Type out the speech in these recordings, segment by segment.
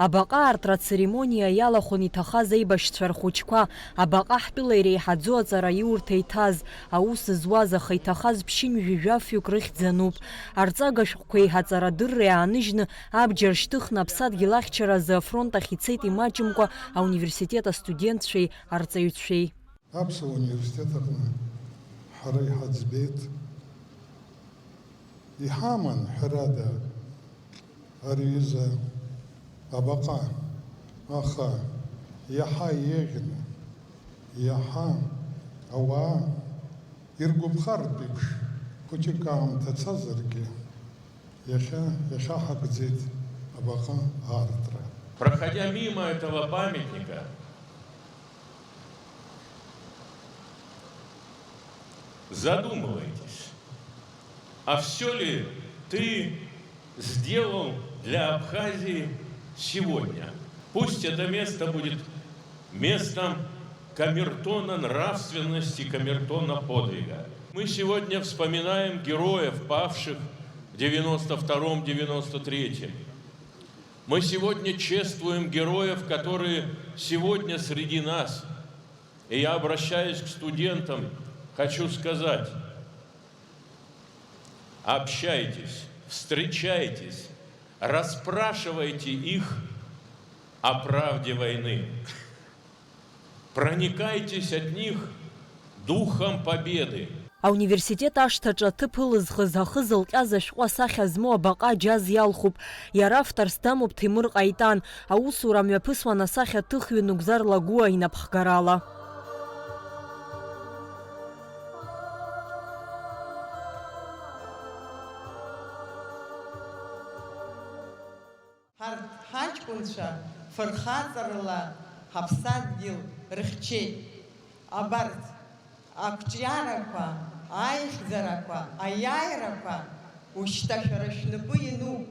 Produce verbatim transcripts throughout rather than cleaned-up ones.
Абаҟа аартра ацеремониа иалахәын иҭахаз аибашьцәа рхәыҷқәа, абаҟа ҳтәыла иреиҳаӡоу аҵараиурҭа иҭаз, аус зуаз, аха иҭахаз ԥшьынҩажәи жәафҩык рыхьӡ ануп. Арҵага шәҟәқәеи аҵарадырреи ааныжьны, абџьар шьҭыхны аԥсадгьыл ахьчаразы афронт ахь ицеит имаҷымкәа ауниверситет астудентцәеи арҵаҩцәеи. Аԥсуа университет аҟны ҳара иҳаӡбеит. Иҳаман, ҳәарада, ари аҩыза абаҟа, аха иаҳа еиӷьны, иаҳа ауаа иргәаԥхартә еиԥш, хәыҷык аамҭа цазаргьы, иахьа, иахьа ҳагӡеит абаҟа аартра. Проходя мимо этого памятника, задумывайтесь, а всё ли ты сделал для Абхазии сегодня? Пусть это место будет местом камертона нравственности, камертона подвига. Мы сегодня вспоминаем героев, павших в девяносто втором, девяносто третьем. Мы сегодня чествуем героев, которые сегодня среди нас. И я обращаюсь к студентам, хочу сказать: общайтесь, встречайтесь, расспрашивайте их о правде войны. Проникайтесь от них духом победы. Ауниверситет ашҭаҿы аҭыԥ ылызхыз, ахы зылҟьаз ашәҟәы асахьа змоу абаҟа џьаз иалхуп. Иара авторс дамоуп Ҭемыр Ҟаитан. Аусура мҩаԥысуан асахьаҭыхҩы Нугзар Лагәуа инапхгарала. Ҳарҭ ҳаҷкәынцәа фырхаҵарала ҳаԥсадгьыл рыхьчеит. Абарҭ ақәҿиарақәа, аихьӡарақәа, аиааирақәа ушьҭа шәара шәнапы иануп.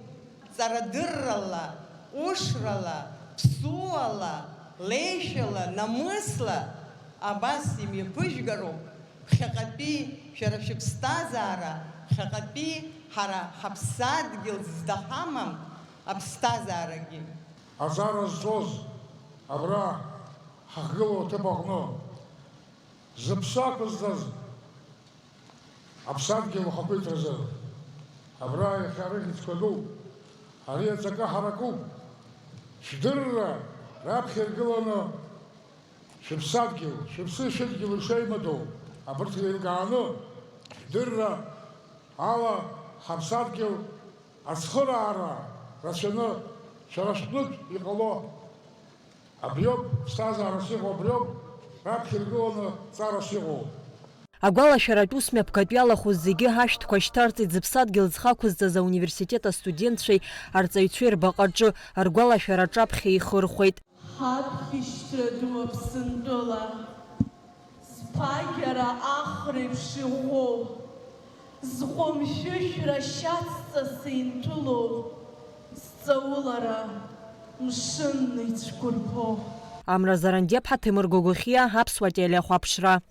Ҵарадыррала, ҟәышрала, ԥсуала, леишәала, намысла абас имҩаԥыжәгароуп ԥхьаҟатәи шәара шәыԥсҭазаара, ԥхьаҟатәи ҳара ҳаԥсадгьыл зда ҳамам аԥсҭазаарагьы. Аҵара зҵоз абра ҳахьгылоу аҭыԥ аҟны зыԥсы ақәызҵаз аԥсадгьыл ахақәиҭразы абра иахьа рыхьӡқәа дууп, ари аҵакы ҳаракуп. Шәдырра раԥхьа иргыланы шәыԥсадгьыл, шәыԥсы шәыдгьыл ишеимадоу абырҭ еилкааны, шәдырра ала ҳаԥсадгьыл ацхыраара рацәаны шәара шәҟнытә иҟало абриоуп ԥсҭазаарас иҟоу, абриоуп раԥхьа иргыланы ҵарас иҟоу. Агәалашәаратә ус мҩаԥгатә иалахәыз зегьы ҳашәҭқәа шьҭарҵеит зыԥсадгьыл зхы ақәызҵаз ауниверситет астудентцәеи арҵаҩцәеи рбаҟаҿы, ргәалашәара аҿаԥхьа ихырхәеит. Ҳаԥхьышьҭра ду Аԥсынтәыла, зԥагьара ахреиԥш иӷәӷәоу, зҟәымшәышәра шьацҵас инҭәылоу, зҵаулара мшынны ицәқәырԥоу. Амра Зарандиаԥҳа, Ҭемыр Гогохиа, Аԥсуа телехәаԥшра.